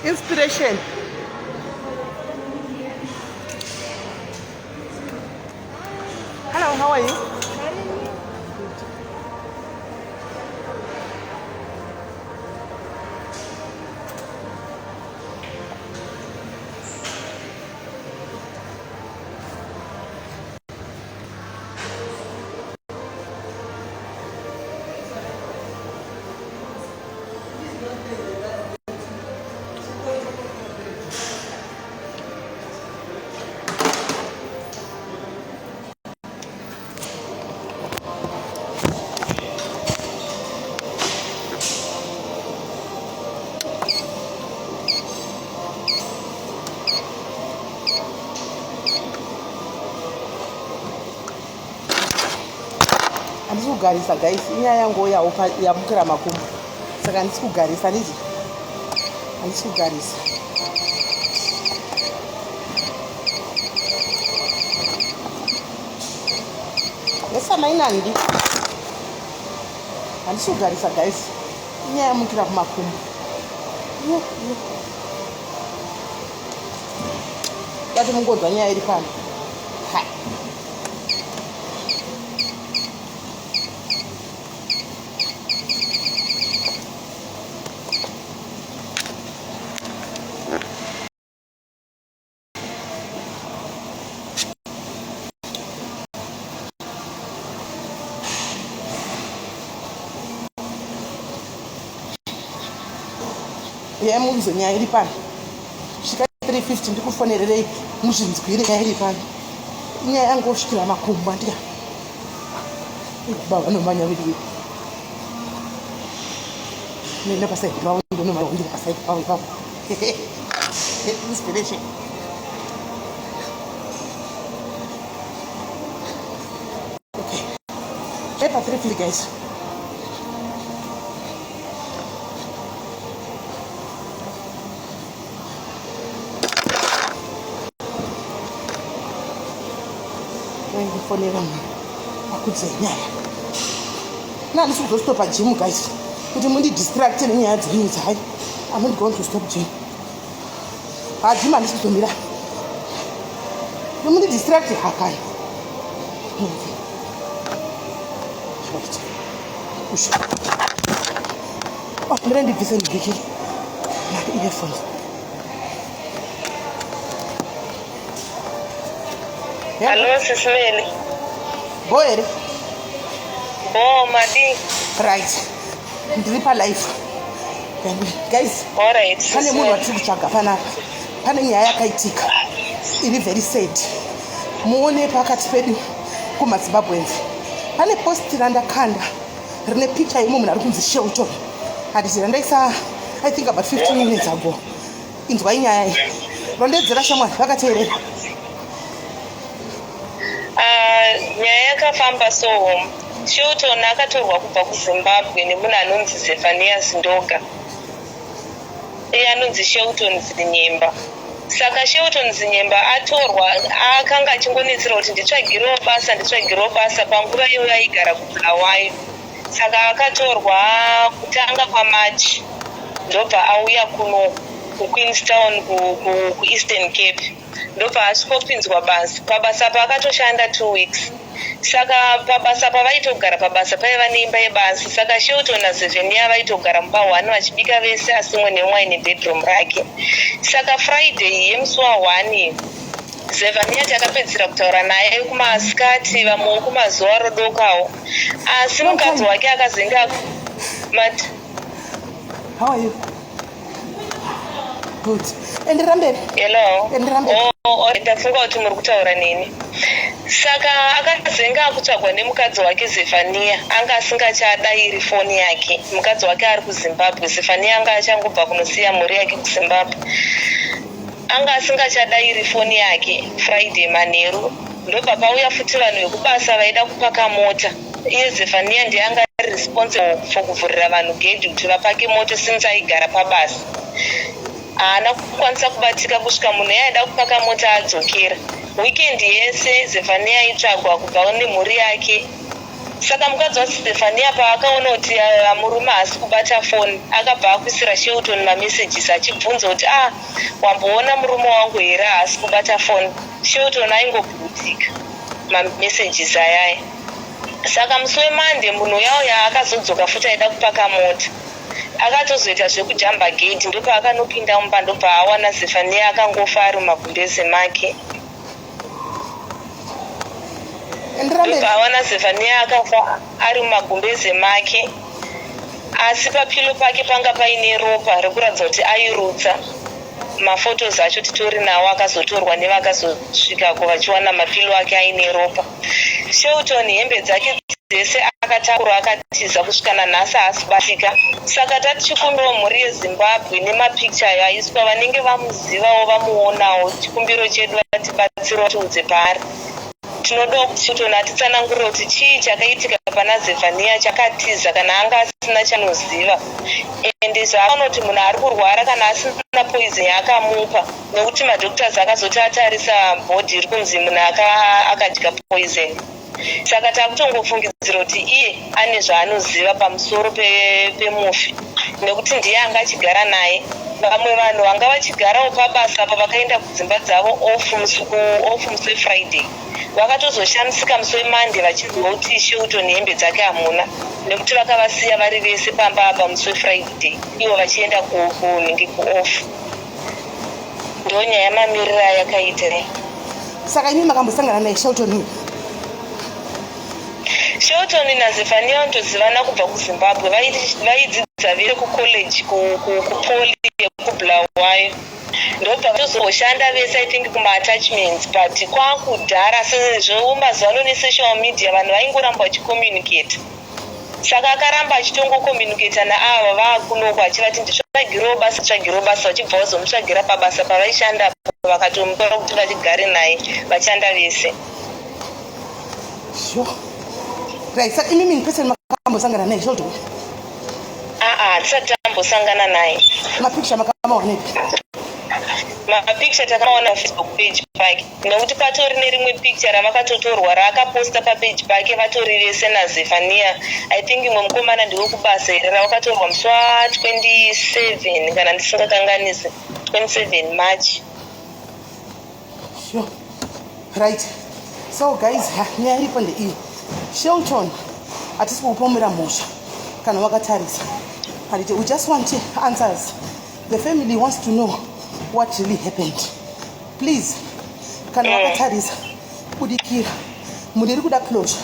Inspiration. Hello, how are you? Handisi kugarisa guys, inyaya yangu yamukira makumbo, saka handisi kugarisa, handiti handisi kugarisa. Yesamainandi handisi kugarisa guys, inyaya yamukira kumakumbo. Dati mungonzwa nyaya iri pano. Uyai munzwe nyaya iri pano. Svika 350 ndikufonererei muzvinzwire nyaya iri pano. Inyaya yangu osvikira makumbo andika. Baba vanomanya vedu. Nenda pasaidi pavo ndonomanya ndiri pasaidi pavo ipapo. Inspiration. Okay. Paper 350 guys. Kufonera munhu akudze nyaya. Na handisi kuzostopa gym guys kuti mundidistracte nenyaya dzenyu idzi. Hai, I'm not going to stop gym. Ha, gym handisi kuzomira. Mundidistracte hakana. Right. Usho. Oh, mire ndibvise ndibvike ma-earphones. Hello, Sisimeli. Bo here? Bo, madi. Right. Ndiri palife. Guys, Alright. pane munhu watiri kutsvaga panapa. Pane nyaya yakaitika iri very sad. Muone pakati pedu kumaZimbabweans. Pane post randakanda rine picture yemumwe munhu ari kunzi Shelton. Handiti randaisa I think about 15 minutes ago. Inzwai nyaya iyi. Rondedzera shamwari vakateerera. Ah, nyaya yakafamba so Shelton akatorwa kubva kuZimbabwe nemunhu anonzi Zephania Zindoga. Iye anonzi Shelton Zinyemba. Saka Shelton Zinyemba atorwa akanga achingonetsera kuti nditsvagirewo basa, nditsvagirewo basa panguva iyoyo aigara kuBulawayo. Saka akatorwa kutanga kwaMarch ndobva auya kuno kuQueenstown kuEastern Cape ndobva asvikopinzwa basa. Pabasa apa akatoshanda 2 weeks. Saka pabasa pavaitogara pabasa paiva neimba yebasa. Saka Shelton naZephania vaitogara mumba one vachibika vese, asi umwe neumwe aine bedroom rake. Saka Friday yemusi wa1 Zephania takapedzisira kutaura naye kumasikati, vamwewo kumazuva rodokawo, asi mukadzi wake akazenge mati How are you? Good. Enderera mberi. Hello. Enderera mberi. Oh, ndafunga kuti muri kutaura neni. Saka akazenge akutsvagwa nemukadzi wake Zefania, anga asingachadairi foni yake. Mukadzi wake ari kuZimbabwe. Zefania anga achangobva kunosiya mhuri yake kuZimbabwe. Anga asingachadairi foni yake Friday manheru. Ndobva pauya futi vanhu vekubasa vaida kupaka mota. Iye Zefania ndiye anga ari responsible for kuvhurira vanhu gedhi kuti vapake mota since aigara pabasa. Haana kukwanisa kubatika kusvika munhu yaida kupaka mota adzokera. Weekend yese Zefania aitsvagwa kubva nemhuri yake. Saka mukadzi waZefania paakaona kuti murume haasi kubata foni, akabva akuisira Shelton mamessages achibvunza kuti ah, wamboona murume wangu here, haasi kubata foni. Shelton aingobhutika mamessages ayaya. Saka musi weMonday munhu uya uya akazodzoka futi aida kupaka mota. Akatozoita zvekujamba gate ndopaakanopinda mumba ndobva awana Zefania akangofa ari mumagumbeze make. Ndobva awana Zefania akafa ari mumagumbeze make asi papilo pake panga paine ropa rekuratidza kuti airutsa. Maphotos acho titori nawo akazotorwa nevakazosvikako vachiwana mapilo ake aine ropa. Shelton hembe dzake dzese akatakura akatiza kusvika nanhasi haasi kubatika. Saka tatichikumbirawo mhuri yeZimbabwe nemapicture ayo aiswa vanenge vamuzivawo vamuonawo chikumbiro chedu vatibatsire vatiudze paari. Tinodawo kuti Shelton atitsanangurire kuti chii chakaitika pana Zephania chakatiza kana anga asina chanoziva ende zvaakaona kuti munhu ari kurwara kana asina poison yaakamupa nekuti madoctors akazoti atarisa body iri kunzi munhu akadya poison. Saka takutongofungidzira kuti iye ane zvaanoziva pamusoro pemufi nekuti ndiye anga achigara naye. Vamwe vanhu vanga vachigarawo pabasa apa vakaenda kudzimba dzavo off musi weFriday. Vakatozoshamisika musi weMonday vachinzwa kuti Shelton hembe dzake hamuna nekuti vakavasiya vari vese pamba apa musi weFriday ivo vachienda kunhingi kuoff. Ndonyaya mamiriro ayakaita. Saka imi makambosangana naye Shelton uyu? Shelton naZefania vanotozivana kubva kuZimbabwe, vaidzidza vese kucollege kupoly yekuBulawayo. Ndobva vatozoshanda vese I think kumaattachments but kwakudhara sezvo mazuva ano nesocial media vanhu vaingoramba vachicommunicate. Saka akaramba achitongocommunicata naava vaakunoko achivati nditsvagirewo basa tsvagirewo basa vachibva vazomutsvagira pabasa pavaishanda vakatomutora kuti vachigare naye vachishanda vese. Sure. Right, saka imimi in person makambosangana naye Sheldon? Aa, hatisati tambosangana naye. Mapicture makamawanepi? Mapicture takamaona Facebook page pake nekuti patori nerimwe picture ravakatotorwa raakaposta papage pake vatori vese naZefania. I think imwe mukomana ndiwe kubasa here ravakatorwa musi wa 27 kana ndisingakanganisi 27 March. Sure. Right. So guys, nyaya iripo ndeiyi. Shelton hatisi kukupomera mhosva kana wakatarisa. Handiti we just want answers. The family wants to know what really happened. Please, kana wakatarisa budikira. Mhuri iri kuda closure.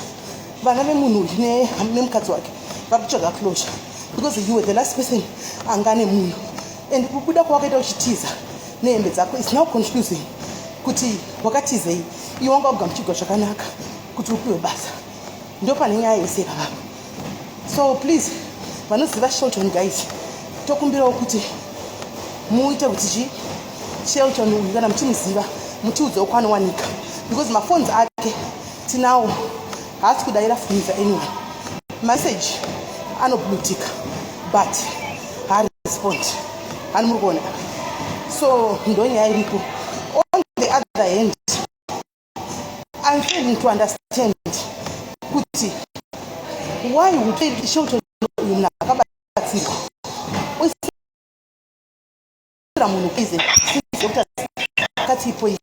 Vana vemunhu uyu nemukadzi wake vari kutsvaga closure because you were the last person anga ane munhu and kubuda kwawakaita uchitiza nehembe dzako is now confusing kuti wakatizei iwe wanga wagamuchigwa zvakanaka kuti upiwe basa. Ndo pane nyaya yese ipapa. So please vanoziva Shelton guys, tokumbirawo kuti muite kuti chi Shelton uyu kana muchimuziva mutiudzewo kwaanowanika because maphones ake tinawo haasi kudaira foni dza anyone. Message anoblutika but haarespond. Hani muri kuona? So ndo nyaya iripo. On the other hand, I'm failing to understand kuti why would Shelton uyu munhu akabatsirwa oisira munhu poison doctor akati poison,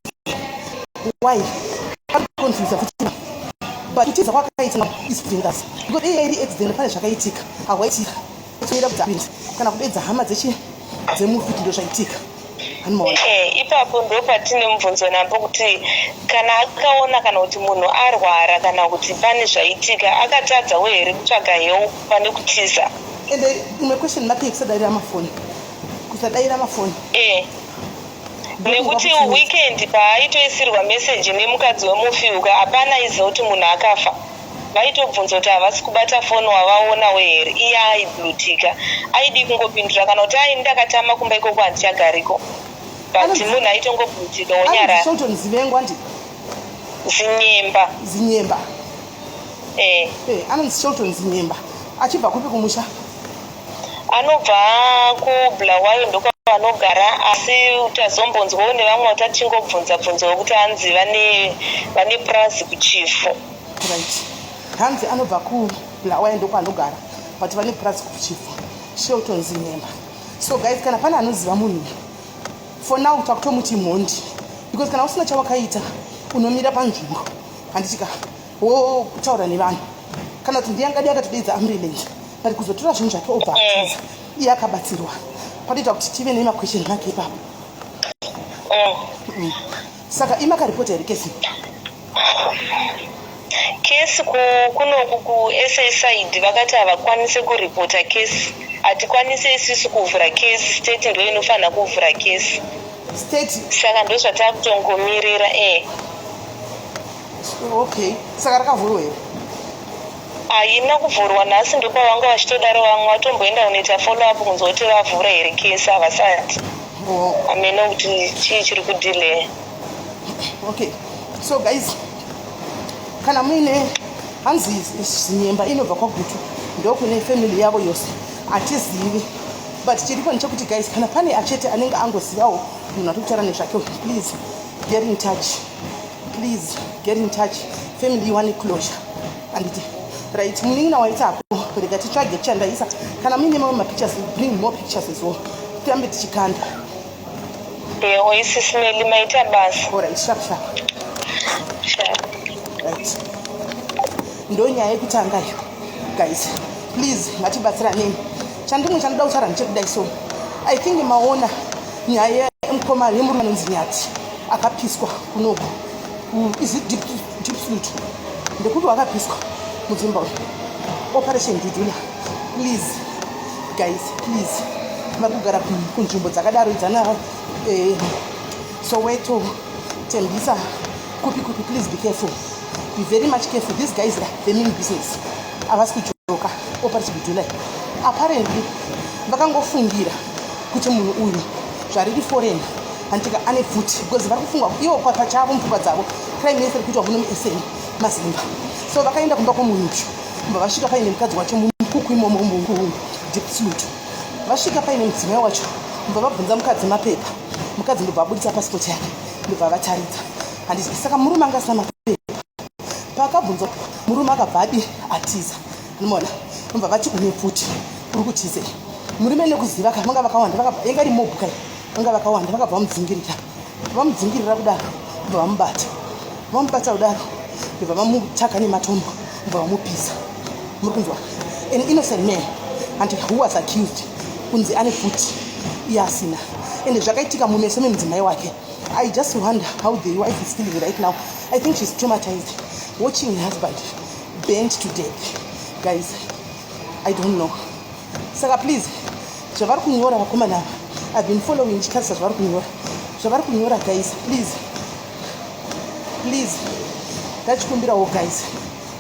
why confuse futi? But kutiza kwakaita is dangerous because iye iri accident, pane zvakaitika hawaitika toida kuti kana kudedza hama dzechi dzemufi kuti ndo zvaitika. Ipapo ndo patine mubvunzo napo kuti kana akaona kana kuti munhu arwara kana kuti pane zvaitika, akatadzawo here kutsvaga help pane kutiza? Ende imwe question make yekusadayira mafoni, kusadayira mafoni. Nekuti weekend paaitoisirwa meseji nemukadzi wemufi uka, hapana aiziva kuti munhu akafa. Vaitobvunza kuti havasi kubata foni, wavaonawo here? Iye aiblutika, aidii kungopindura kana kuti ai ndakatama kumba ikoko handichagariko, but munhu aitongoblutika wonyarara. Shelton Zivengwa ndi Zinyemba. Zinyemba. Eh. Eh, anonzi Shelton Zinyemba. Achibva kupi kumusha? Anobva kuBulawayo. Vanogara, asi tazombonzwawo nevamwe vatachingobvunza bvunzawo kuti hanzi vane purazi kuChivhu. Right, hanzi anobva kuBulawayo, ndokwanogara, but vane purazi kuChivhu, Shelton Zinyemba. So guys, kana pane anoziva munhu, for now takutomuti mhondi, because kana usina chawakaita unomira panzvimbo, handitika, wotaura nevanhu, kana kuti ndiyangadi akatodeedza ambulance, but kuzotora zvinhu zvake obva atiza iye akabatsirwa, patoita kuti tive nemaquestion mark ipapo. Saka imakaripota here kesi? Kesi kunoku kuSA side vakati havakwanisi kuripota kesi. Hatikwanisi isusu kuvhura kesi, state ndo inofanira kuvhura kesi. State. Saka ndo zvatakutongomirira e. Okay, saka rakavhurwa here? Haina kuvhurwa nhasi, ndopavanga vachitodaro. Vamwe vatomboenda kunoita follow up kunzwa kuti vavhura here kesi, havasati. Hameno kuti chii chiri kudelay. Okay, so guys, kana muine, hanzi Zinyemba inobva kwaGutu, ndokune family yavo yose, hatizivi, but chiripo ndechekuti guys, kana pane achete anenge angozivawo munhu ari kutaura nezvake, please get in touch, please get in touch, family iwane closure, handiti? Right, munin'ina waitako, rega titsvage chandaisa. Kana muine mamwe mapictures, bring more pictures as well, tirambe tichikanda. Ewo, isisimeli, maita basa. Alright, sharp sharp. Sharp. Right, ndo nyaya yekutanga iyo. Guys, please ngatibatsiranei. Chandimwe chandoda kutaura ndechekudai. So I think maona nyaya yemukoma yemurume anonzi Nyati akapiswa kunoku. Is it Deep ndekuti wakapiswa mudzimba uyu? Operation Dudula. Please guys, please, vari kugara kunzvimbo dzakadaro dzana Soweto, Tembisa, kupi kupi, please be careful, be very much careful. These guys, they mean business, havasi kujoka. Operation Dudula, apparently vakangofungira kuti munhu uyu zvariri foreign, handitika, ane pfuti, because vari kufunga ivo pachavo mupfungwa dzavo crime yese iri kuitwa muno muSA mazimba. So vakaenda kumba kwomunhu uyu, kubva vasvika paine mukadzi wacho mumukuku imomo muDiepsloot. Vasvika paine mudzimai wacho, ndobva vabvunza mukadzi mapepa. Mukadzi ndobva abudisa pasipoti yake, ndobva vataridza, handiti? Saka murume anga asina mapepa. Paakabvunzwa, murume akabva adi atiza, anomaona. Ndobva vati, "Une pfuti, uri kutizei?" Murume nekuziva ka vanga vakawanda, vakabva, yanga iri mob kai, vanga vakawanda, vakabva vamudzingirira. Vamudzingirira kudaro, ndobva vamubata. Vamubata kudaro, ndobva vamutaka nematombo, ndobva vamupisa. Muri kunzwa? An innocent man, and who was accused kunzi ane pfuti iye asina, ende zvakaitika mumeso memudzimai wake. I just wonder how the wife is feeling right now. I think she's traumatized watching her husband burnt to death. Guys, I don't know. Saka please, zvavari kunyora vakomana ava, I've been following, ndichitarisa zvavari kunyora, zvavari kunyora. Guys, please, please, ndachikumbirawo guys,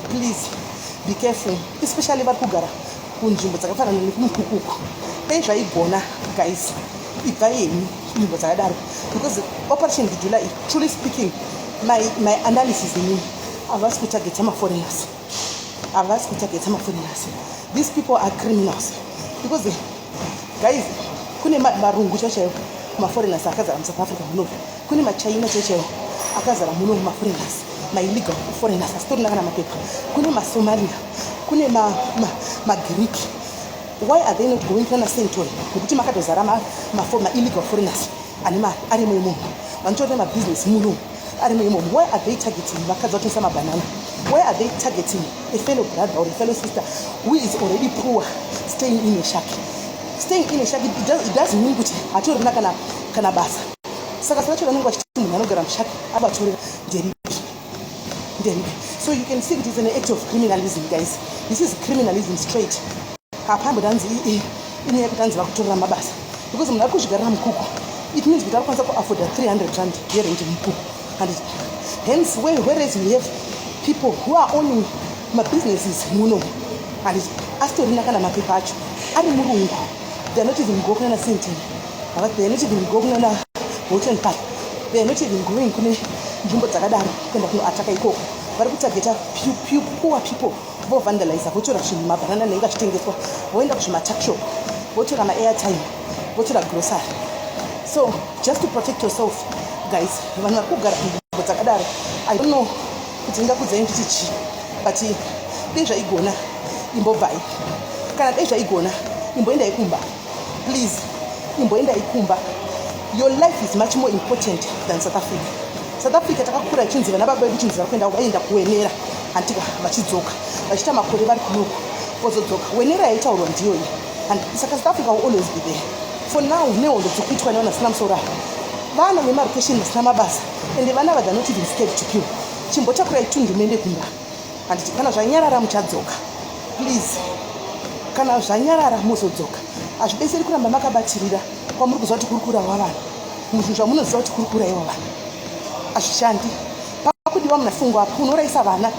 please be careful, especially vari kugara kunzvimbo dzakafanana nekumukukuku. Dai zvaigona guys, ibvai henyu kunzvimbo dzakadaro, because Operation Dudula, truly speaking, my analysis inini, havasi kutargeta maforeigners, havasi kutargeta maforeigners. These people are criminals, because guys, kune varungu chaivo, maforeigners akazara muSouth Africa muno. Kune maChina chaivo akazara muno, maforeigners, maillegal foreigners asitorina kana mapepa. Kune maSomalia, kune maGreek. Why are they not going kuna Sandton? Nekuti makatozara maillegal foreigners ane mari arimo imomo, vanotoita mabhizinesi muno arimo imomo. Why are they targeting vakadzi vatengesa mabhanana? Why are they targeting a fellow brother or a fellow sister who is already poor, staying in a shack? Staying in a shack, it doesn't mean kuti hatorina kana basa. Saka savacho vanenge vachiti munhu anogara mushack avatorera nderipi, nderipi? So you can see kuti it's an act of criminalism. Guys, this is criminalism straight. Hapambodanzi inyaya yekuti anzi vakutorera mabasa, because munhu ari kuzvigarira mukuku, it means kuti ari kukwanisa kuafforda R300 yerent mukuku, handiti? Hence, whereas we have people who are owning mabusinesses muno, handiti, asitorina kana mapepa acho, ari murungu, they are not even go kunana Sandton, they are not even go kunana Houghton Park, they are not even going kune nzvimbo dzakadaro kuenda kunoataka ikoko. Vari kutargeta poor people, vovandaliza, votora zvinhu, mabhanana anenge achitengeswa, voenda kuzvimatuckshop, votora maairtime, votora grocery. So just to protect yourself guys, vanhu vari kugara kunzvimbo dzakadaro, I don't know kuti ndingakudzai nditi chii, but dei zvaigona imbobvai. Kana dei zvaigona imboendai kumba, please, imboendai kumba. Your life is much more important than South Africa. South Africa takakura ichinzi vana baba vedu chinzi vari kuenda, vaenda kuWenera, hantika, vachidzoka vachiita makore vari kunoku, vozodzoka. Wenera yaitaurwa ndiyoyi. Saka South Africa will always be there. For now, nehondo dzikuitwa nevanhu vasina musoro ava, vana vemarokesheni vasina mabasa, ende vana ava, not even scared to kill. Chimbotakurai tundu muende kumba, handiti? Kana zvanyarara muchadzoka, please. Kana zvanyarara muzodzoka. Hazvibetseri kuramba makabatirira kwamuri kuziva kuti kuri kuurawa vanhu, muzvinhu zvamunoziva kuti kuri kuurayiwa vanhu. Hazvishandi. Pakudiwa munafungo apo unourayisa vana.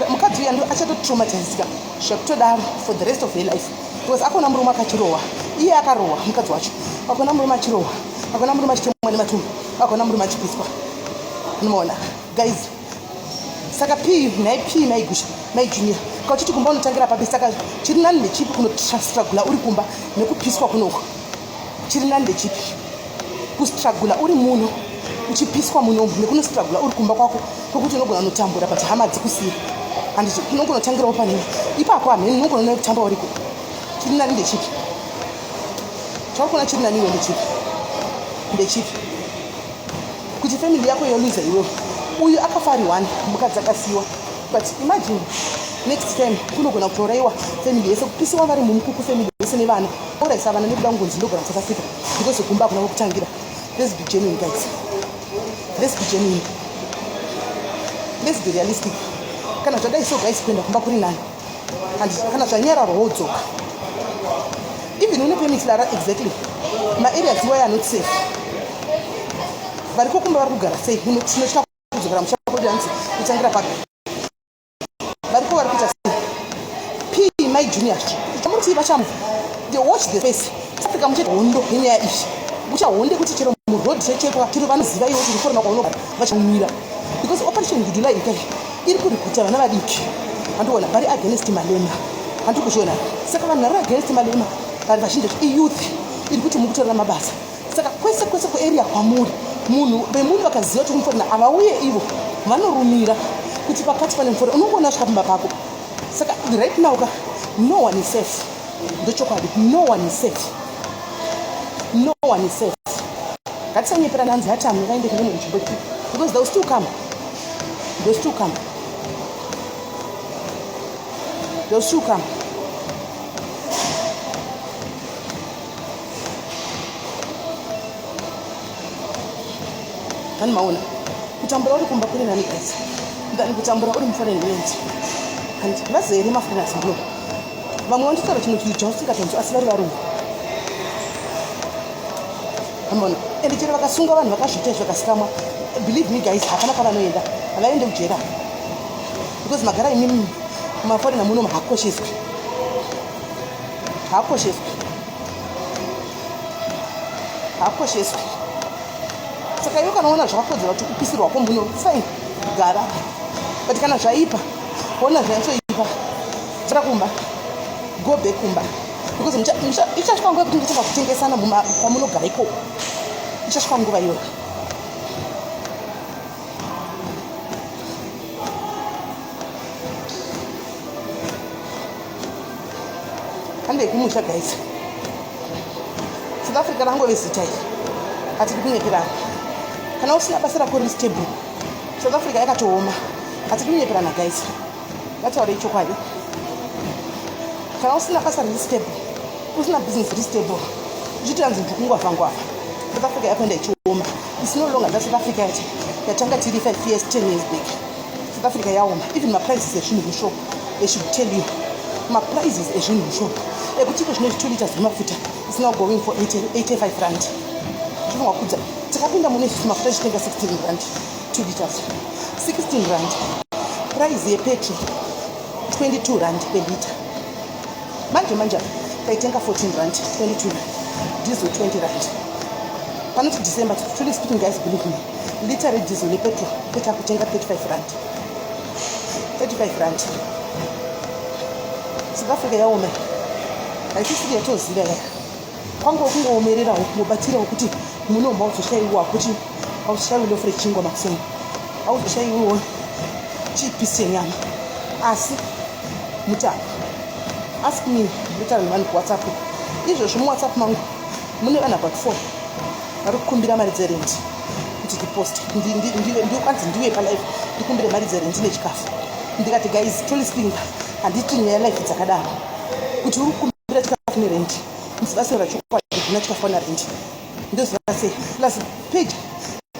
Mukadzi uyu achatotraumatizika zvekutodaro for the rest of her life, because akaona murume akachirohwa, iye akarohwa mukadzi wacho, akaona murume achirohwa, akaona murume achitemwa nematumbu, akaona murume achipiswa. Unomaona guys? Saka p nhai, p maigusha, maijunior, kauchiti kumba unotangira papi? Saka chiri nani ndechipi, kunostrugula uri kumba nekupiswa kunoko? Chiri nani ndechipi, kustrugula uri muno uchipiswa munomu, nekunostrugula uri kumba kwako kwekuti unogona kunotambura but hama dzikusiya, handiti? Unongonotangirawo pane ipapo, hamheni, unogona kutamba uriko. Chiri nani ndechipi? Chauri kuona chiri nani iwe ndechipi? Ndechipi kuti family yako yoluza iwewe? Uyu akafa ari one, mukadzi akasiyiwa, but imagine next time kunogona kutourayiwa family yese, kupisiwa vari mumukuku, family yese nevana, urayisa vana nekuda kungonzi ndogara muSouth Africa because kumba hakuna kwekutangira. Let's be genuine guys, let's be genuine, let's be realistic. Kana zvadai so guys, kuenda kumba kuri nani. Kana zvanyararwa wodzoka, even une permit lara. Exactly, maareas iwayo are not safe. Variko kumba vari kugara sei? Tinotya kudzokera musha kwedu, hanzi kutangira papi? Variko vari kuita sei? P my junior, chamuti vachamu they watch the space. Africa muchete hondo nenyaya izvi, muchahonde kuti chero muroad chechekwa, chero vanoziva iwo kuti foroma kwaunogara vachamira, because Operation Dudula ikai iri kurikuta vana vadiki, handiona vari against Malema, handiri kuzviona. Saka vanhu vari against Malema vari vazhinji, iyouth iri kuti mukutorera mabasa. Saka kwese kwese kuarea kwamuri, munhu vemunhu vakaziva kuti muforeigner havauye, ivo vanorumira kuti pakati pane muforeigner, unongoona svika pamba pako. Saka right now ka, no one is safe. Ndochokwadi, no one is safe, no one is safe. Ngatisanyeperana, hanzi hatami vaende kune imwe nzvimbo, because they will still come, they will still come, they will still come. Hani maona kutambura uri kumba kuri nani guys than kutambura uri muforeign land. Handi vazere maforeigners muno, vamwe vanototaura chimwe chinhu chausingatonzwi, asi vari varungu. Hamona ende chero vakasunga vanhu vakazviita izvi, vakasikamwa, believe me guys, hapana kwavanoenda. Havaende kujera because magara imimi maforeigner muno hakosheswi, hakosheswi, hakosheswi. Saka iwe kana uona zvakakodzera kuti upisirwako muno, fine, gara. But kana zvaipa, ona zvanyatsoipa, dzira kumba, go back kumba, because ichasvika nguva yekuti muchatanga kutengesana pamunogara ikoko. Ichasvika nguva iyoyo. Handei kumusha guys. South Africa rangove zita iri, hatidi kunyeperana. Kana usina basa rako riri stable, South Africa yakatooma. Hatidi kunyeperana guys, ngataurei chokwadi. Kana usina basa riri stable, usina business riri stable, uchiti hanzi ndikungwavha ngwavha, South Africa yakuenda ichioma. It's no longer that South Africa yati yatanga tiri 5 years, 10 years back. South Africa yaoma. Even maprices ezvinhu mushop, they should tell you maprices ezvinhu mushop ekuti iko zvino 2 liters zvemafuta is now going for 80, 85 rand. Ndinonga kudza takapinda mune isusu mafuta tichitenga 16 rand 2 liters, 16 rand. Price yepetrol 22 rand per liter. Manje manje taitenga 14 rand, 22 rand, diesel 20 rand. Panoti December, truly speaking guys, believe me, liter rediesel nepetrol petakutenga 35 rand, 35 rand. South Africa yaoma, haisisiri yatoziva yaya. Kwangu kungoomererawo kungobatsirawo kuti munomba uzoshaiwa kuti hauzoshaiwi lofu rechingwa makuseni, hauzoshaiwiwo chipisi chenyama. Asi mutano ask me, ndotaura nevanhu kuWhatsApp izvozvo. MuWhatsApp mangu mune vanhu about four vari kukumbira mari dzerendi kuti ndiposte, kwanzi ndiuye palive ndikumbire mari dzerendi nechikafu. Ndikati, guys, truly speaking, handiti nyaya live dzakadaro kuti uri kukumbira chikafu nerendi. Musibasira chokwadi, kuna chikafu na rendi ndoziva sei? Plus page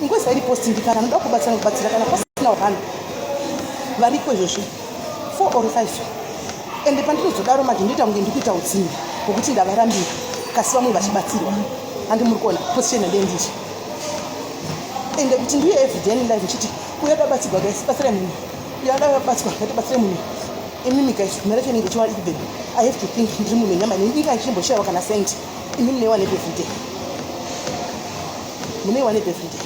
ingoisa iri post, ndikana anoda kubatsira kubatsira, kana pasina vanhu variko izvozvi four or five. Ende pandinozodaro manje ndoita kunge ndikuita utsinye hwokuti ndavarambira, kasi vamwe vachibatsirwa. Handi muri kuona position yandee ndiri? Ende kuti ndiuye everyday live ndichiti uyo ada kubatsirwa, guys, batsirai munhu uyo ada kubatsirwa, ngatibatsire munhu. Imimi guys, mari yacho inenge ichiwa ikubveni. I have to think, ndiri munhu wenyama. Inga ndichimboshayiwa kana sendi. Imi munoiwanepi everyday? Munoiwanepi everyday?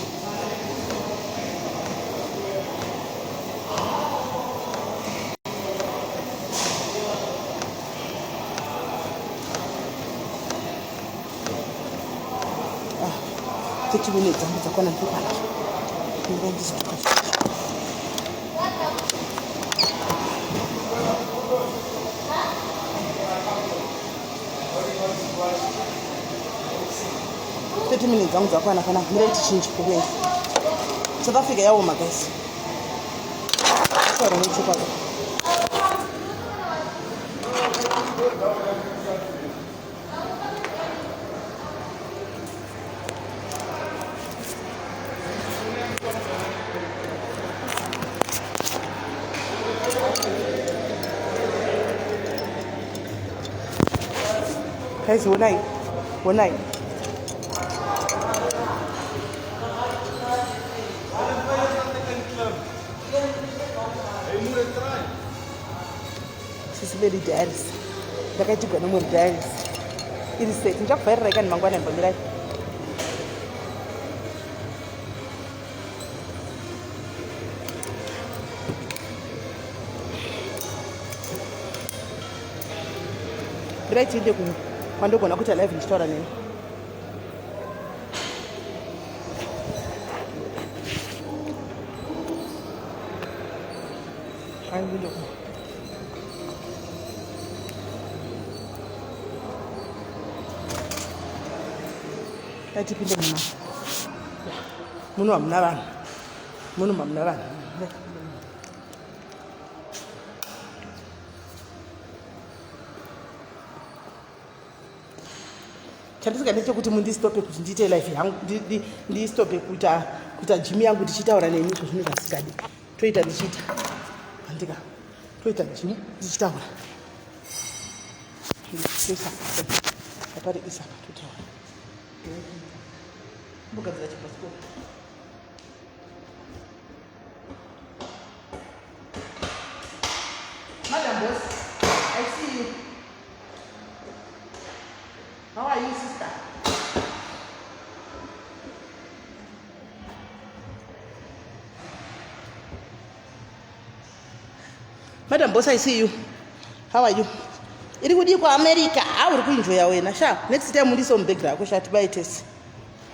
Ah, 30 minutes dzangu dzakwana, ndikwana ndinga ndichituka. 30 minutes dzangu dzakwana pana. Mirai tichinji kukuenda. South Africa yaoma, guys, taura nechokwadi. Guys, honai, honai. Sisi Lady Diaries, ndakaitigwa nomwe Diaries iri set. Ndichakuvhairirai kani mangwana. Imbomirai. Mirai tiende kumwe kwandogona kuita live ndichitaura neni. Ainde kumwe. Dai tipinde muno. Muno hamuna vanhu, muno hamuna vanhu. Chandisika ndechekuti mundistope kuti ndiite life yangu, ndistope kuita gym yangu ndichitaura neni. Izvo zvinhu zvasingadi. Toita ndichiita andika, toita gym ndichitaura. Toisa apari, isa apa, totaura. Mbogadzira chibhasikoro. Madam Boss, I see you. How are you, sister? Madam Boss, I see you. How are you? Iri kudii kuAmerica? Ha, uri kuenjoya wena sha. Next time ndiso mubhegi rako sha, tibaye tese.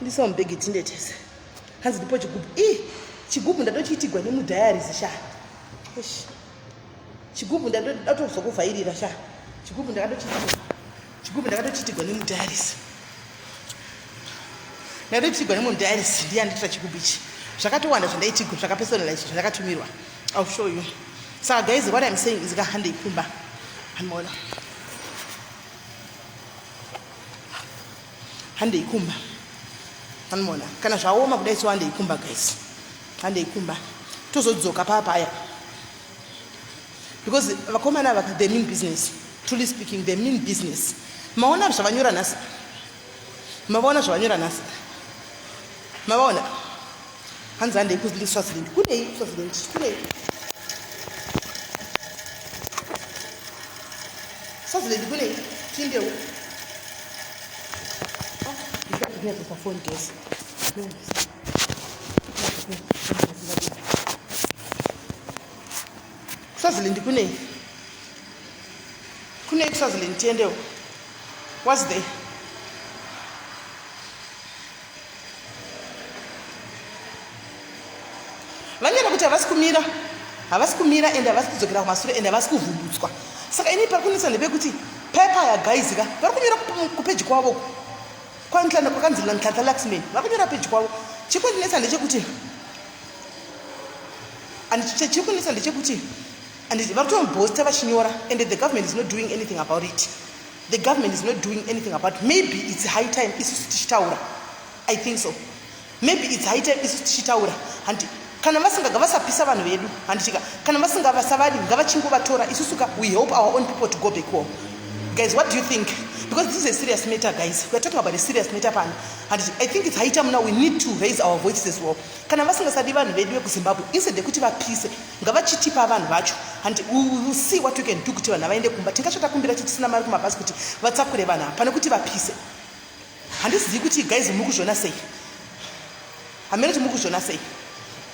Ndiso mubhegi tinde tese. Hanzi ndipo chigubhu. Ii, chigubhu ndatochiitigwa nemudiaries sha. Eish. Chigubhu ndatozokuvhairira sha. Chigubhu ndakatochiitigwa. Chigubhu ndakatochiitigwa nemudiaries. Ndakatochiitigwa nemudiaries, ndiye andiitira chigubhu ichi. Zvakatowanda zvandaitigwa zvakapersonalize zvandakatumirwa. I'll show you. Saka guys, what I'm saying is handei kumba. Handimaona. Handei kumba. Handimaona. Kana zvaoma kudai so handei kumba, guys. Handei kumba. Tozodzoka paya. Because vakomana ava, they mean business. Truly speaking, they mean business. Maona zvavanyora nhasi? Mavaona zvavanyora nhasi? Mavaona? Hanzi handei kuSwaziland. Kunei Swaziland? Kunei? Swaziland kunei? Tindewo. Ndinyazosa phone, guys. Swaziland kunei? Kunei kuSwaziland? Tiendewo. What's there? Vanyora kuti havasi kumira, havasi kumira and havasi kudzokera kumasure and havasi kuvhundutswa. Saka ini pari kunetsa ndepekuti paya paya guys ka vari kunyora kupeji kwavo kwanhlanhla kwakanzi Nhlanhla Luxman vari kunyora peji kwavo. Chiri kundinetsa ndechekuti and chiri kundinetsa ndechekuti and vari kutobosta vachinyora and the government is not doing anything about it. The government is not doing anything about it. Maybe it's high time isusu tichitaura. I think so. Maybe it's high time isu tichitaura hanti kana vasinga ngavasapisa vanhu vedu handitika kana vasinga vasavadi ngavachingovatora isusu ka we help our own people to go back home guys what do you think because this is a serious matter guys we are talking about a serious matter pano handiti i think it's high time now we need to raise our voices as well kana vasingasadi vanhu vedu vekuzimbabwe instead yekuti vapise ngavachitipa vanhu vacho handi we will see what we can do kuti vanhu vaende kumba tingasvatakumbira titisina mari kumabhazi kuti vatsakure vanhu apa pane kuti vapise Handizivi kuti guys muri kuzviona sei. Hameno kuti muri kuzviona sei.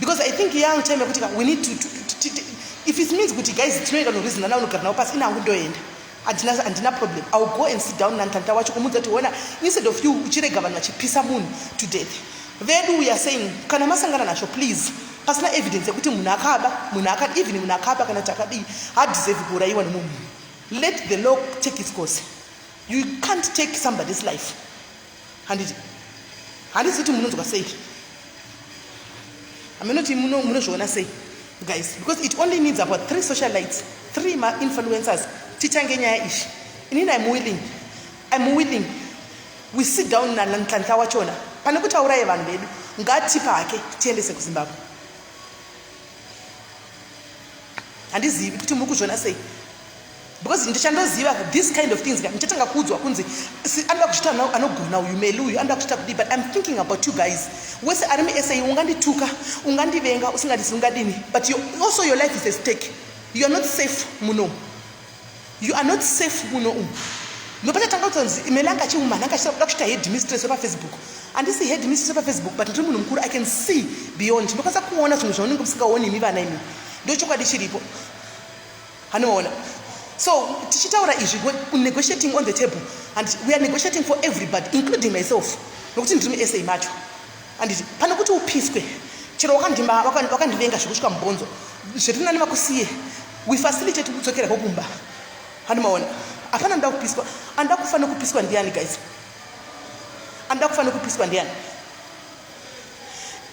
Because I think young time yekuti we need to, to, to, to if it means kuti guys tinoenda noreason nana unogara navo pasi ini hangu ndoenda. Handina handina problem. I will go and sit down nantanta wacho kumuudza kuti wona instead of you uchirega vanhu vachipisa munhu to death. Vedu we are saying kana masangana nazvo please pasina evidence yekuti munhu akaba munhu aka even munhu akaba kana kuti akadii hadeserve kuurayiwa nemumwe munhu. Let the law take its course. You can't take somebody's life. Handiti. Handisi kuti munonzwa sei. Haminoti munozviona sei guys because it only needs about three socialites, three ma influencers titange nyaya iyi. Inini I'm willing. I'm willing. We sit down na Nhlanhla wachona. Pane kuti auraye vanhu vedu ngatipa hake tiendese kuZimbabwe. Handizivi kuti muri kuzviona sei. Because ndichandoziva this kind of things ndichatanga kuudzwa kunzi anoda kuzviita anogona uyu meli uyu anoda kuzviita kudii but I'm thinking about you guys wese ari musa ungandituka ungandivenga usingandisi ungadini but you, also your life is a stake you are not safe muno you are not safe muno umu ndopachatanga kutonzi meli anga achiumana anga achida kuita head mistress wepafacebook handisi head mistress wepafacebook but ndiri munhu mukuru i can see beyond ndokwanisa kuona zvinhu zvaunenge musingaoni imi vana imi ndochokwadi chiripo Anoona. So tichitaura izvi negotiating on the table and we are negotiating for everybody including myself nokuti ndiri muSA macho. Anditi pane kuti upiswe chero wakandivenga zvekusvika mubhonzo zviri nani vakusiye we facilitate kudzokera kokumba. Handimaona. Hapana nda kupiswa. Anda kufa nekupiswa ndiani guys? Anda kufa nekupiswa ndiani?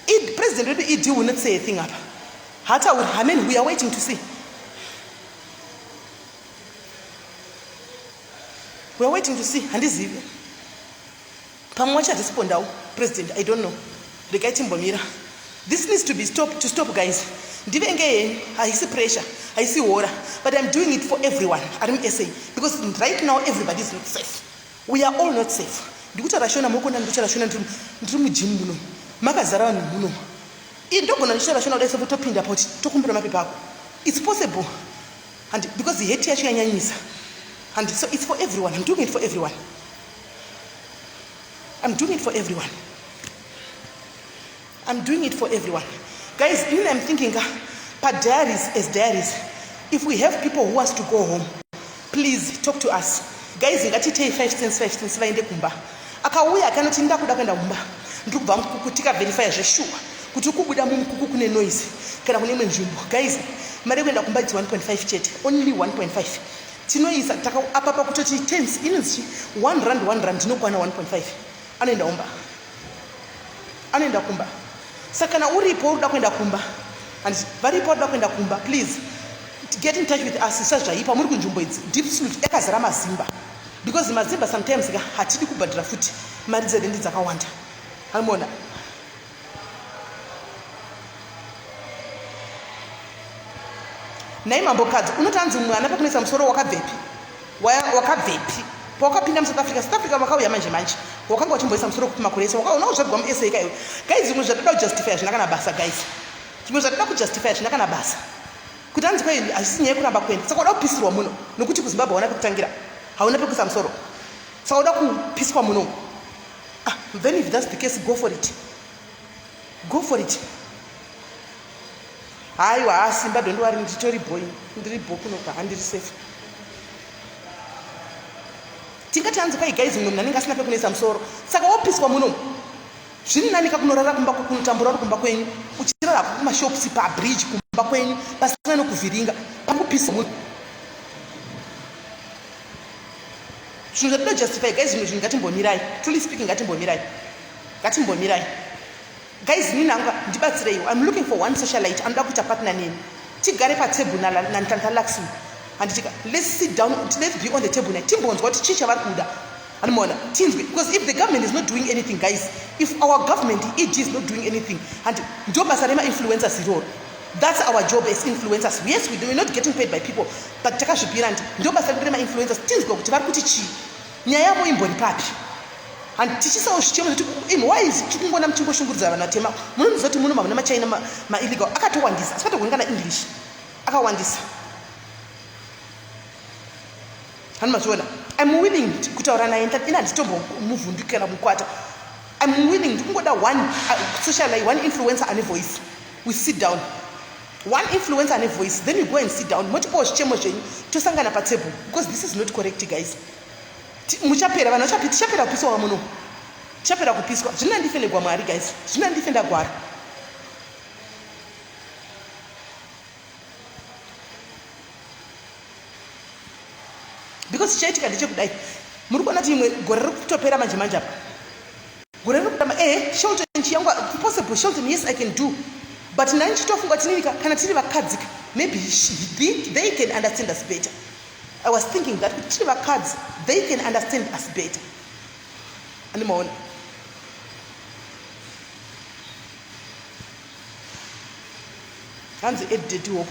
Ed, president wedu ED will not say a thing apa. Hatauri, amen, we are waiting to see. We are waiting to see, handizivi. Pamwe wacharespondawo president, I don't know. Regai timbomira. This needs to be stopped, to stop guys. Ndivenge yenyu, haisi pressure, haisi hora, but I'm doing it for everyone ari muSA because right now everybody is not safe. We are all not safe. Ndikutaura shona mokona ndikutaura shona ndiri mugym muno. Makazara vanhu muno. Ini ndogona ndichitaura shona kudai sepo topinda poti tokumbira mapepa ako. It's possible. And because hate yacho yanyanyisa. And so it's for everyone. I'm doing it for everyone. I'm doing it for everyone. I'm doing it for everyone. Guys, in I'm thinking pa diaries as diaries. If we have people who wants to go home, please talk to us. Guys, ngatitei 5 cents 5 cents vaende kumba. Akauya akanoti ndakuda kuenda kumba. Ndiri kubva mukuku tikaverifya zveshuwa kuti ukubuda mumukuku kune noise kana kune imwe nzvimbo. Guys, mari yekuenda kumba it's 1.5 chete. Only 1.5. Tinoisa taka apa pakutoti tens inonzi 1 rand 1 rand inokwana 1.5. Anoenda kumba. Anoenda kumba. Saka kana uripo uri kuda kuenda kumba and varipo vari kuda kuenda kumba please get in touch with us isazvaipa muri kunzvimbo idzi deep slut yakazara mazimba because mazimba sometimes ka hatidi kubhadhara futi mari dzerendi dzakawanda anoona nhai mambokadzi unoti anzi mwana pakunoisa musoro wakabvepi wakabvepi pawakapinda musouth africa south africa wakauya manje manje wakanga uchimboisa musoro kupi makore ese wakaona uzvarwa musa ka iwe guys zvimwe zvatoda kujustifya zvina kana basa guys zvimwe zvatoda kujustifya zvina kana basa kuti hanzi kwai hazvisi nyaya yekuramba kuenda saka uda kupisirwa muno nokuti kuzimbabwe hauna pekutangira hauna pekuisa musoro saka uda kupiswa muno ah, then if that's the case go for it go for it haiwa haa simba don't worry nditori boy ndiri bo kunoka handiri safe tingati hanzi kwai guys mumwe munhu anenge asina pekunoisa musoro saka wopiswa muno zviri nani kakunorara kumba kunotambura uri kumba kwenyu uchirara. Kutaura hako kumashops pabridge kumba kwenyu pasina nokuvhiringa pakupisa munhu. Zvinhu zvatinoda justify guys, zvimwe zvinhu ngatimbomirai. Truly speaking ngatimbomirai. Ngatimbomirai. Guys ini nanga ndibatsireiwo. I'm looking for one socialite anoda kuita partner neni. Tigare patable na na Nhlanhla Luxy. Handitika let's sit down let's be on the table na timbonzwa kuti chii chavari kuda. Anomaona tinzwe because if the government is not doing anything guys, if our government ED is not doing anything and ndo basa rema influencers iroro. That's our job as influencers. Yes, we do, we're not getting paid by people, but takazvipira ndi ndo basa redu rema influencers tinzwe kuti vari kuti chii. Nyaya yavo imbori papi? And tichisawo zvichemo zvekuti imi why is tikungona muchingoshungurudza vanhu vatema munoziva kuti muno mamuna machina maillegal akatowandisa asi patogoni kana english akawandisa hani mazviona im willing kutaura naye ina handitombomuvhunduki kana mukwata im willing ndikungoda one social one influencer ane voice we sit down one influencer ane voice then you go and sit down motipawo zvichemo zvenyu tosangana patable because this is not correct guys muchapera vanhu vachapi tichapera kupiswa wamuno tichapera kupiswa zvino andife negwamwari guys zvino andife ndagwara because chichaitika ndechekudai muri kuona kuti imwe gore riri kutopera manje manje apa gore riri kutama ehe eh, shelton chiyangwa possible shelton yes i can do but nani chitofunga tininika kana tiri vakadzika maybe she, they can understand us better I was thinking that kuti tiri vakadzi they can understand us better. Ani maona? Hanzi Ed Daddy Hope.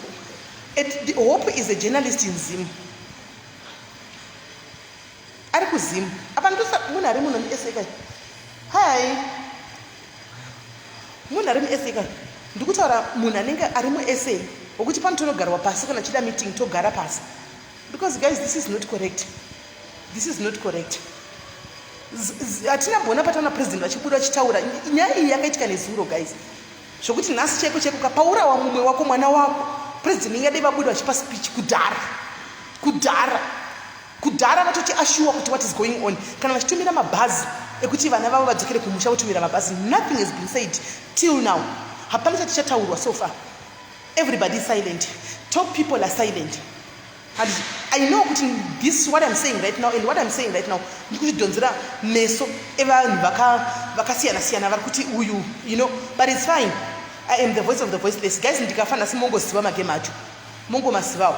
Ed Hope is a journalist in Zim. Ari kuZim. Apa ndosa munhu ari muno muSA kai. Hi. Munhu ari muSA kai. Ndikutaura munhu anenge ari muSA wekuti panotonogarwa pasi kana chida meeting togara pasi. Because guys this is not correct. This is not correct. Hatina mbona pataona president vachibuda vachitaura nyaya iyi yakaitika nezuro guys. Zvokuti nhasi chaiko chaiko kapaurawa mumwe wako mwana wako president ingadai vabuda vachipa speech kudhara. Kudhara. Kudhara vatoti ashuwa kuti what is going on kana vachitumira mabhazi ekuti vana vavo vadzokere kumusha votumira mabhazi nothing has been said till now hapana chati chataurwa so far everybody is silent top people are silent and i know kuti this what i'm saying right now and what i'm saying right now ndikuchidhonzera meso evanhu vakasiyana siyana vari kuti uyu you know but it's fine i am the voice of the voiceless guys ndikafa nhasi mongoziva magame acho mongomazivawo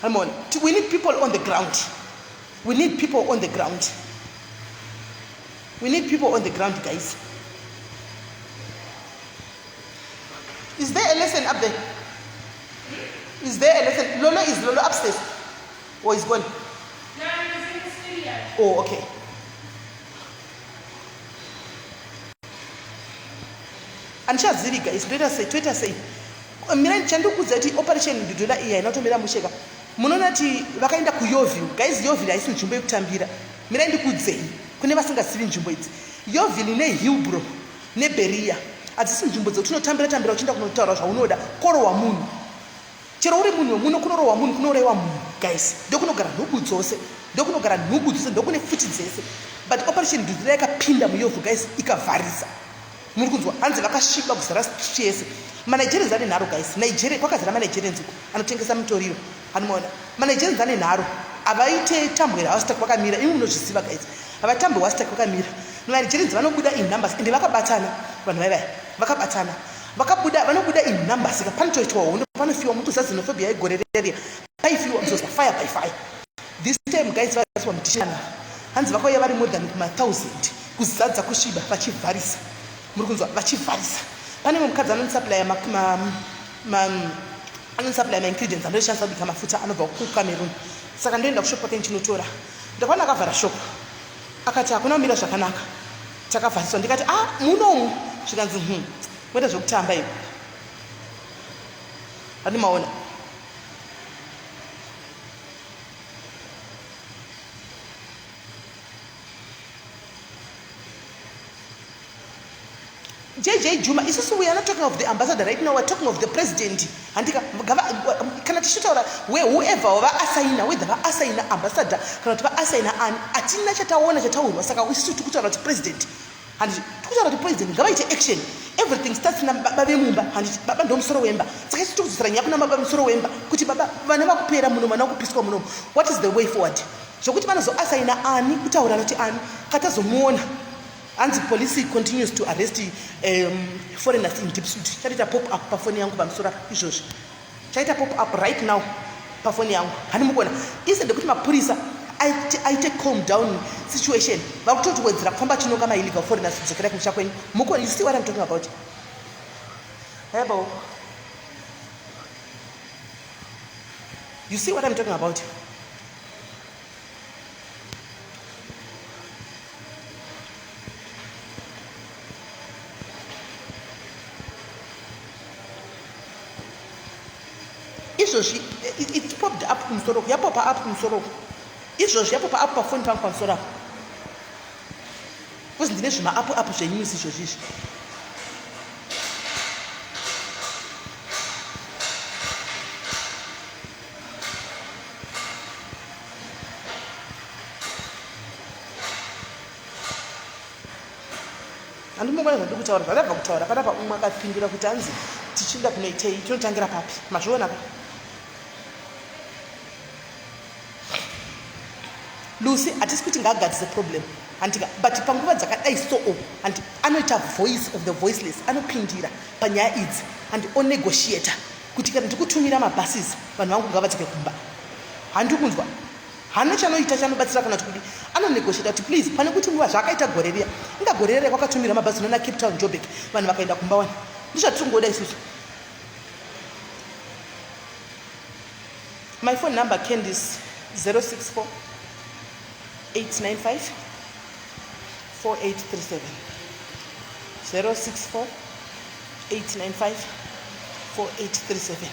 Come on. We need people on the ground. We need people on the ground. We need people on the ground, guys. Is there a lesson up there? Is there a lesson? Lolo is Lolo upstairs? Or is gone? No, he's in the studio. Oh, okay. Andichazivi guys, ndoita sei, toita sei? Mirai chandikuudza kuti operation Dudula iyi haina kutomira musheka. Munoona kuti vakaenda kuYoville. Guys, Yoville haisi nzvimbo yekutambira. Mirai ndikuudzei kune vasingazivi nzvimbo idzi. Yoville neHillbrow neBerea hadzisi nzvimbo dzekuti unotambira tambira uchienda kunotaura zvaunoda korohwa munhu. Chero uri munhu wemuno kunorohwa munhu kunouraiwa munhu guys. Ndokunogara nhubu dzose. Ndokunogara nhubu dzose ndokune pfuti dzese. But operation Dudula yakapinda muYoville guys ikavharisa. Muri kunzwa hanzi vakasviba kuzara street yese. MaNigerians ane nharo guys. Nigeria kwakazara maNigerians uko anotengesa mitoriro. Anomaona. MaNigerians ane nharo. Havaite tambwe hawastak vakamira. Imi munozviziva guys. Havatambe wastak vakamira. MaNigerians vanobuda in numbers ende vakabatana vanhu vaya vaya. Vakabatana. Vakabuda vanobuda in numbers ka panotoitwa hondo panofiwa mukuza xenophobia yegore reriya. Paifiwa muzozwa fire by fire. This time guys vaiswa mutishana. Hanzi vakauya vari more than kuma 1000 kuzadza kusviba vachivharisa. Muri kunzwa vachivharisa. Pane mumwe mukadzi anondisupply ma, ma, ma anondisupply ma ingredients andoshandisa kubika mafuta anobva kuCameroon. Saka ndoenda kushop kwake ndichinotora. Ndakaona akavhara shop. Akati hakuna kumira zvakanaka. Takavhariswa ndikati ah munomu zvikanzi moita zvekutamba iwe. Handimaona. JJ Juma, isusu we are not talking of the ambassador right now, we are talking of the president. Handika, kana tichitaura we whoever vaasaina, whether vaasaina ambassador kana kuti vaasaina ani, hatina chataona chataurwa, saka isusu tikutaura kuti president. Handiti, tikutaura kuti president ngavaite action. Everything starts nababa vemumba, handiti? Baba ndomusoro wemba. Saka isu tikudzosera nyaya kuna baba musoro wemba kuti baba vana vakupera muno, vana vakupiswa munomu. What is the way forward? Zvokuti vanozoasaina ani kutaura noti ani katazomuona hanzi police continues to arrest foreigners in Diepsloot. Chatoita pop up pafoni yangu pamusoro apa izvozvi. Chaita pop up right now pafoni yangu. Hani mukuona instead yekuti mapurisa aite calm down situation, vakutotiwedzera kufamba chinonga maillegal foreigners kudzokera kumusha kwenyu. Mukuona, you see what I'm talking about? Hebo, you see what I'm talking about? Izvozvi it popped up kumusoro, yapopa up kumusoro izvozvi, yapopa up pafoni pangu pamusoro apo, because ndine zvimaapu apu zvenews izvozvi izvi. Handimboona zvandiri kutaura, zvandabva kutaura panapa. Umwe akapindura kuti hanzi tichida kunoitei, tinotangira papi? Mazviona ka? Lucy, hatisi kuti ngaagadzise problem, handika? But panguva dzakadai so handi anoita voice of the voiceless, anopindira panyaya idzi and onegotiata kuti kana ndikutumira mabuses, vanhu vangu ngavadzoke kumba. Handi kunzwa hana chanoita chanobatsira kana kuti kudi anonegotiata kuti please, pane kuti nguva zvaakaita gore riya, inga gore riya kwakatumira mabhazi nana Cape Town, Joburg, vanhu vakaenda kumba wani. Ndizvatiri kungoda isusu. My phone number, Candice, 064 895 4837, 064 895 4837.